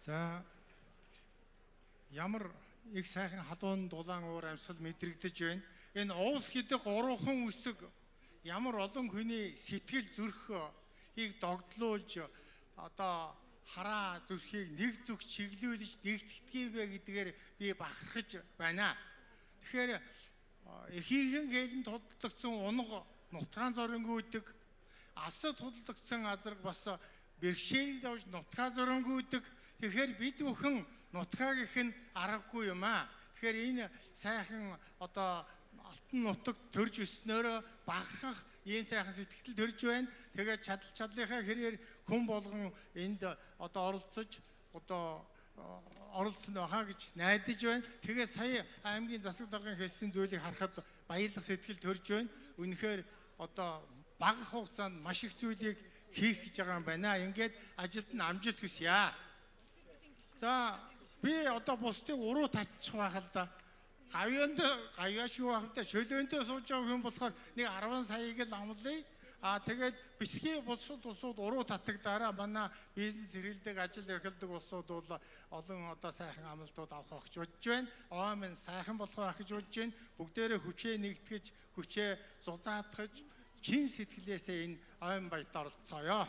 За, ямар их сайхан халуун дулаан уур амьсгал мэдрэгдэж байна. Энэ уус гэдэг гурван үсэг ямар олон хүний сэтгэл зүрхийг догдлуулж, одоо хараа зүрхийг нэг зүг чиглүүлж нэгтгэдэг вэ гэдгээр би бахархаж байна. Тэгэхээр эхийнхэн хээлэн тудлагдсан унга нутгаан зорингүйдэг, асад тудлагдсан азраг бас бэрхшээлд авч нутгаа зорингүйдэг. Тэгэхээр бид бүхэн нутгаа гэх нь аргагүй юм аа. Тэгэхээр энэ сайхан одоо алтан нутаг төрж өснөөрөө бахархах ийм сайхан сэтгэл төрж байна. Тэгээд чадал чадлынхаа хэрээр хүн болгон энд одоо оролцож одоо оролцсон байхаа гэж найдаж байна. Тэгээд сая аймгийн засаг даргын хэлсэн зүйлийг харахад баярлах сэтгэл төрж байна. Үнэхээр одоо бага хугацаанд маш их зүйлийг хийх гэж байгаа юм байна. Ингээд ажилд нь амжилт хүсье. За, би одоо бусдыг уруу татчих байх л да. Гавьяанд гавьяа шүү байх та, чөлөөндөө сууж байгаа хүн болохоор нэг 10 саяыг л амлая. А тэгээд бэлгийн бусад улсууд уруу татагдаараа манай бизнес эрхэлдэг, ажил эрхэлдэг улсууд бол олон одоо сайхан амлалтууд авах байх гэж бодож байна. Ой минь сайхан болох байх гэж бодож байна. Бүгдээрээ хүчээ нэгтгэж, хүчээ зузаатгаж, чин сэтгэлээсээ энэ ойн баярт оролцооё.